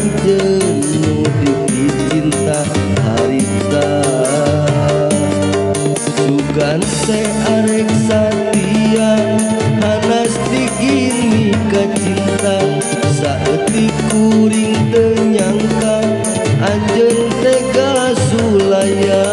anjeun nu dipicinta harita. Sugan teh arek satia hanas digini ka cinta. Saeutik kuring teu nyangka anjeun tega sulaya.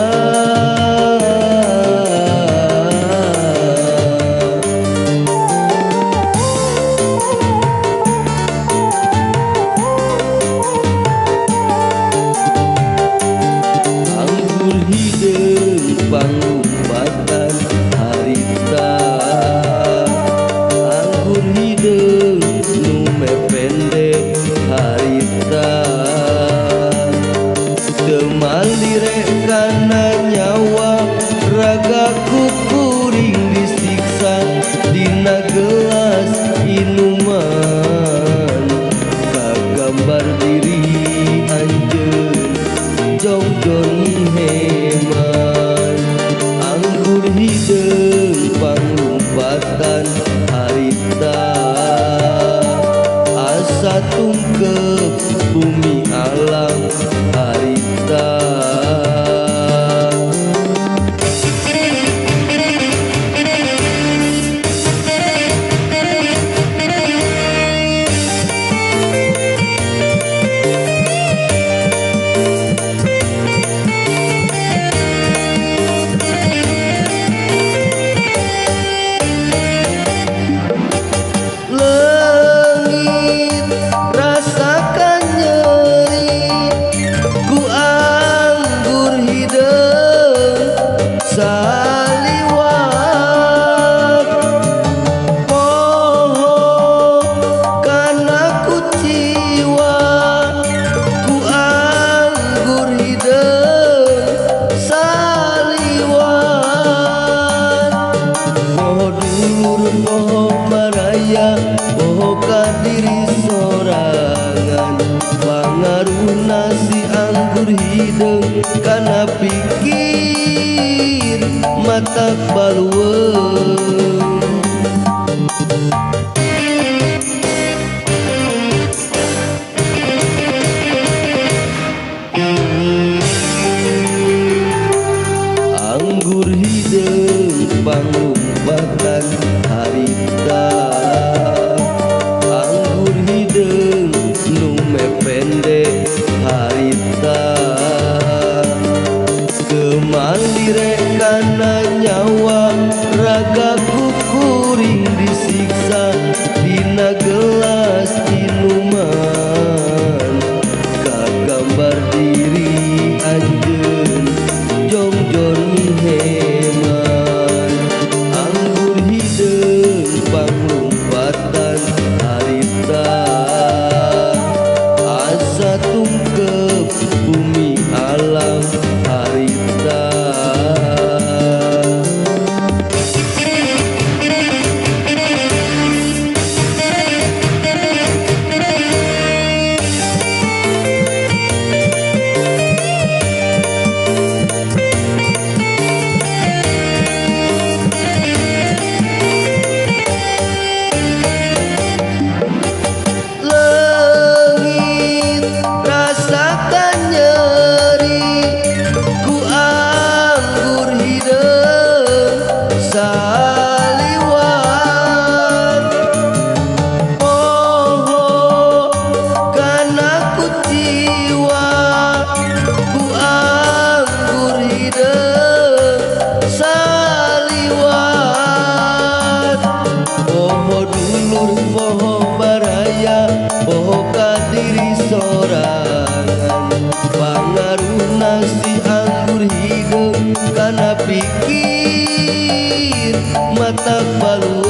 Anggur hideung panglumpatan harita. Anggur hideung nu mepende harita. Teu malire kana nyawa ragaku kuring disiksa dina gelas inuman. Kagambar diri anjeun jongjon miheman. Anggur hideung panglumpatan harita. Asa tungkep bumi alam harita. Leungit rasakan nyeri ku anggur hideung saliwat. Poho kana kuciwa ku anggur hideung saliwat. Poho dulur poho baraya poho ka diri sorangan. Pangaruhna si anggur hideung kana pikir matak baluweung. Anggur hideung panglumpatan harita. Anggur hideung nu mepende harita. Teu malire kana nyawa ragaku kuring disiksa dina gelas inuman. Kagambar diri anjeun jongjon miheman. Anggur hideung panglumpatan harita. Asa tungkep bumi alam harita. Leungit rasakan nyeri ku anggur hideung saliwat. Poho kana kuciwa ku anggur hideung saliwat. Poho dulur poho baraya poho ka diri sorangan. Pangaruhna si anggur hideung kana pikir matak baluweung.